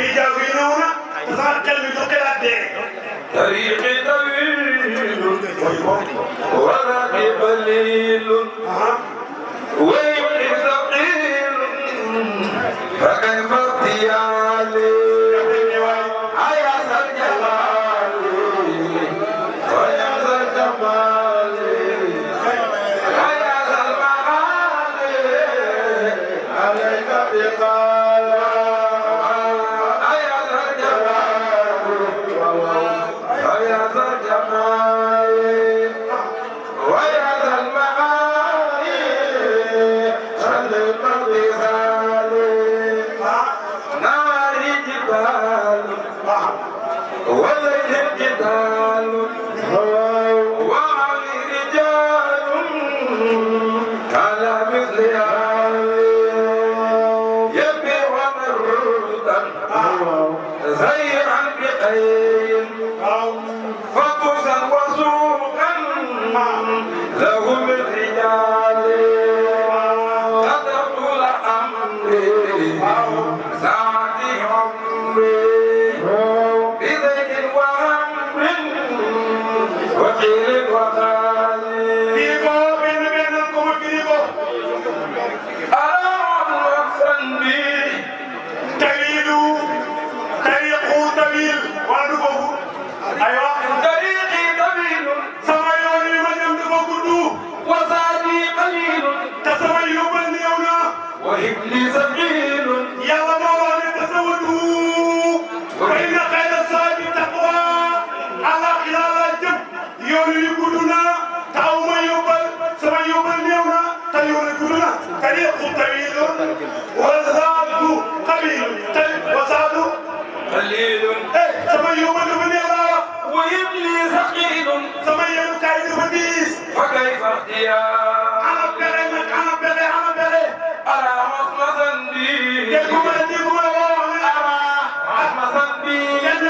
يجاوبوننا تذكر بذكر الدين طريق طويل وذاك قليل ويبقي ثقيل فكيف اغتيالي عياذ الجلال ويعز الجمال عياذ المعالي عليك بقال عياذ الجلال عياذ الجمال ويعز المعالي عليك بقال نار جبال وليل جبال وعلي رجال على مثلها يبيعون الردا زيرا بخير فقوسا وسوقا لهم الرجال تدخل امري ساعتي عمري بذكر وهم وقيل وقال فيكو بينكم فيكو أراد وفندي طويل طويل وادوبو ايوا طريقي طويل sama yoon yi ma dem dafa gudd وزادي قليل te sama yóbbal néew na وهبلي ثقيل yàlla moo wax ne tasawadu fa inna xayra saadi taqwa alaxira la jëm yoon yi gudd na te aw ma yóbbal sama yóbbal néew na te yoon yi gudd na tariqu tawilun wa zaadu qabil wa zaadu قليل sama yóbbal dafa néew laa wax وهبلي ثقيل sama yéenu kaay dafa diis فكيف اختيار ana bere nag ana bere أرى مصمصا بي dégguma woo ne أرى مصمصا بي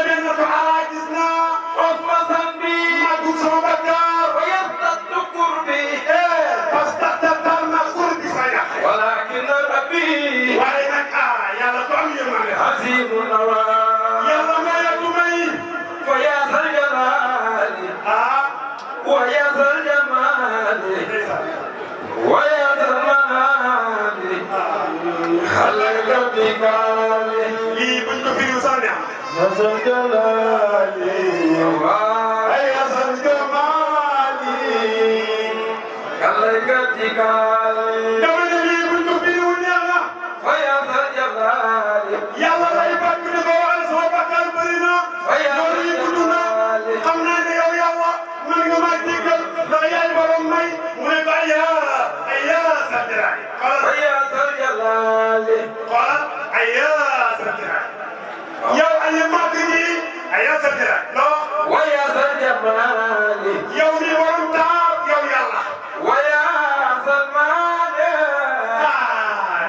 benn ko ala gis naa مصمصا بي màggul sama bakkaar ويزداد قربي parce que tar na xur bi sa yàq ولكن ربي waaye nag yàlla ko am yërmande عزيز النوار yàlla mayatu may فيا ذا الجلال ويا ذا الجمال ويا ذا المنال عليك بقال lii buñ ko firiw sax neex يا ذا الجلال ay asal jamaali عليك بقال dama ne lii buñ ko firiw neex na فيا ذا الجلال yàlla lay bàkk ne ko wala sama bakkaar bëri na loolu yi gudd na xam naa ne yow yàlla man nga maa jéggal ndax yaay borom may mu ne ko ay yaa sa jaraay فيا ذا الجلال xoolal ay yaa sa jaraay yow ay màgg ji ay yaa sa jaraay non ويا ذا الجمال yow mi borom taar yow yàlla ويا ذا المال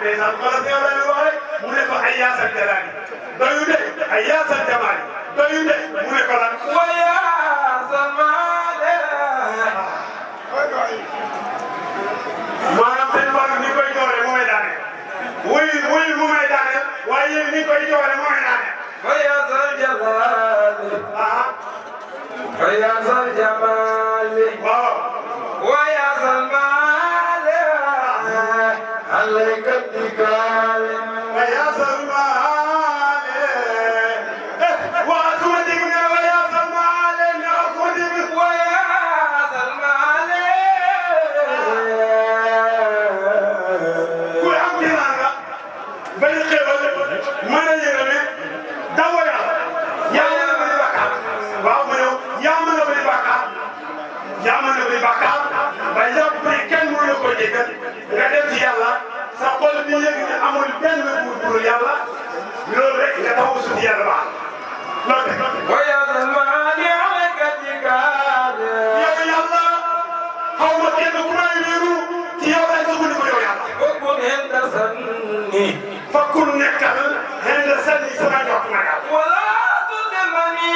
ndeysaan xoolal yow la ñu wax rek mu ne ko ay yaa sa jaraay doyu de ay yaa sa jamaay doyu de mu ne ko lan ويا ذا المال maanaam seen Fallou ni koy doole moo may daane wuy mu may daane waaye yéen ni koy doole moo may daane ويا ذا الجلال ويا ذا الجمال waaw ويا ذا المال عليك الاتكال ويا سلمان waa su ma dégg nga ويا سلمان nga su ma dégg ويا ذا المال ku am teraanga bay xéwal mën a yërëme dawo yàlla yaa mën a bëri bàkkaar waaw mu ne yaa mën a bëri bàkkaar yaa mën a bëri bàkkaar ba yàpp ne kenn mënu la ko jéggal nga dem ci yàlla sa xol bi yëg ne amul benn buur bu dul yàlla loolu rek nga taw suuf yàlla baax loolu rek ويا ذا المال عليك الاتكال yow yàlla xaw ma kenn ku may wéeru ci yow lay sukkandiku yow yàlla وكن عند ظني fakkul nekkal xëy na sànni sama njort ma yàlla ولا تظلمني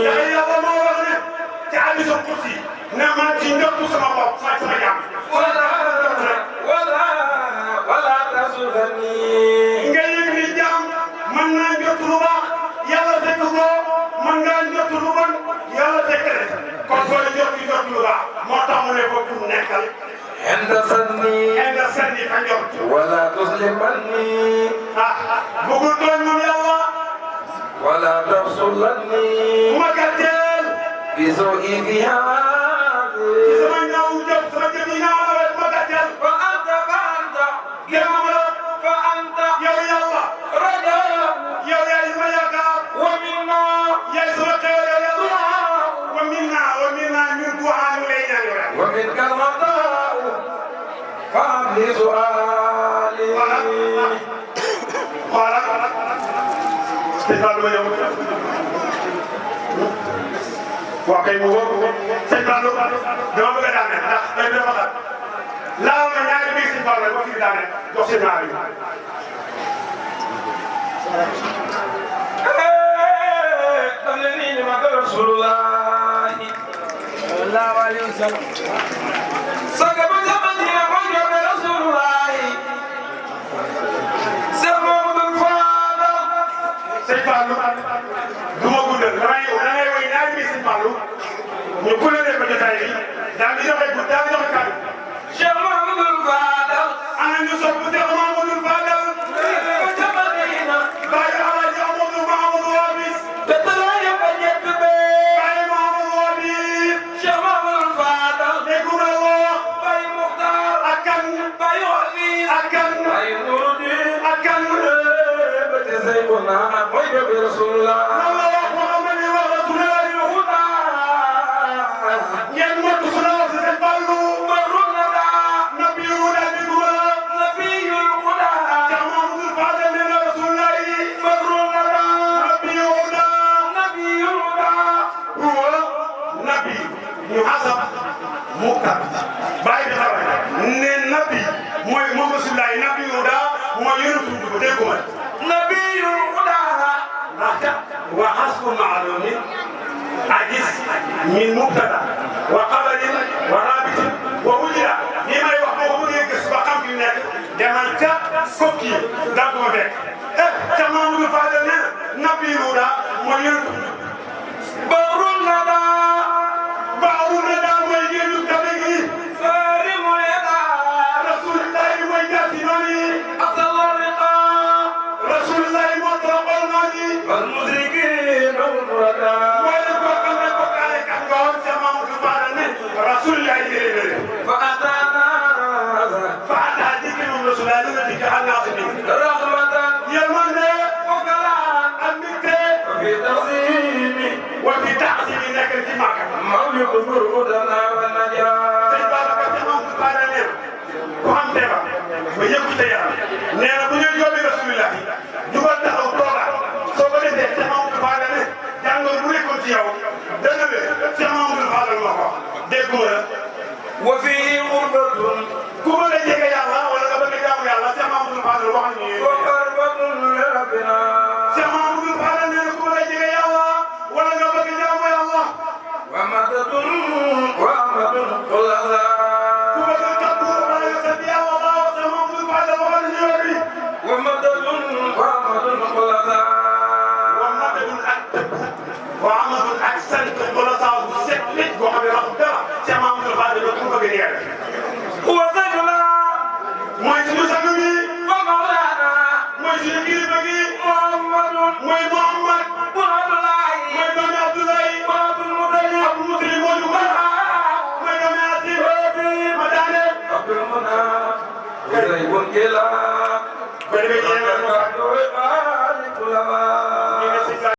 ndax yàlla moo wax ne ci hadiisul qudsi ne maa ci njortu sama bopp sama jàmm ولا تظلمني nga yëg ni jàmm عند سني فنجر ولا تسلمني بقول من يلا ولا تفصلني وما قتل بسوء ذهابي زمان وجب سمجدنا على ما قتل فأنت يا مولى فأنت يا يلا رجاء يا اسمك ومنا يا اسمك يا يلا ومنا من دعاء لينا ومنك المطاء فأبلي سؤالي قال استغفر يوم وكيف هو سيدنا دama bëgg a daane ndax day dama xat laaw na ñaari biir si Fall ba fi daane jox si ñaari dam ne nii ma ko Rasulullahi sallallahu alayhi wa sallam saga ba jamadina mo jobe Rasulullahi sama bu faada sëñ Fallou du ma guddal damay woy ñaari biir si Fallou ñu kulale ko jotaay bi daal di joxe kàddu Cheikh Mamadou Fadal ana ñu sopp Cheikh Mamadou Fadal ko jamadina bàyyi Alaaji Amadou Mamadou Wabis betalaaya ba ñett be bàyyi Mamadou Wabis Cheikh Mamadou Fadal déggu na wax Baye Muxtaar ak kan Baye Wabis ak kan Baye Nuruddin ak kan ba te Seydina mooy jobe Rasulullah Allah wax Muhammad wa Rasulullah ngeen motu sunu wax sëñ Fallou bàyyi bi xabaar ne nabi mooy moom Rasulullah nabi Huda mooy yonent bu dégg ko nabi Huda wa hasbu ma'lumin ajis min mubtada wa qabarin wa rabitin wa wujida li may wax boo ko bëggee gës ba xam fi mu nekk demal ca kokki daa ko ma fekk ca Mamadou Fadel ne nabi Huda mooy yonent barul nada mooy génnu kabe gi sari mooy da Rasulullah mooy gàtti noonu asal riqa Rasulullah moo toroxal noonu wal musrikin murada mooy la koo xam ne bokkaale kat nga woon ca Mamadou Fadel ne Rasulullah jërëjëf fa atana dikk moom Rasulullah dina dikk ak naa si nit rahmatan yërmande wa kalaan ak mbégte fi taqsimi wa fi taxsimi nekk ci Makka mawlid burudana wa najaa sëñ Babacar ca Mamadou Fadel nee ku am feebar ba yëngu ca yaram nee na bu ñuy yóbbi Rasulullah jugal taxaw toogaat soo ko defee ca Mamadou Fadel ne jàngoor bu nekkoon ci yow dana wér ca Mamadou Fadel moo ko dégguma la wa fihi qurbatun ku bëgg a jege yàlla wala nga bëgg a jaamu yàlla ca Mamadou Fadel wax ni wa qarbatun li rabbina ca Mamadou Fadel nee na ku bëgg a jege yàlla wala nga bëgg a jaamu yàlla wa madatun wa amadun xulasa ku bëgg a topp wala nga sant yàlla waaw ca Mamadou Fadel wax ni yoon wa madatun wa amadun xulasa wa madatun ak wa amadun ak sant wala saa bu set nit boo xam ne wax dara ca Mamadou Fadel ku bëgg a wa sayyiduna mooy suñu sang bi wa mawlana mooy suñu kilifa gi Muhammadun mooy Muhammad wa Abdullahi mooy doomi Abdoulaye wa Abdul Muttalib Abdul Muttalib moo ñu mooy doomi Asim ma daane Abdul Munaf wa Zaybun Kila ko defee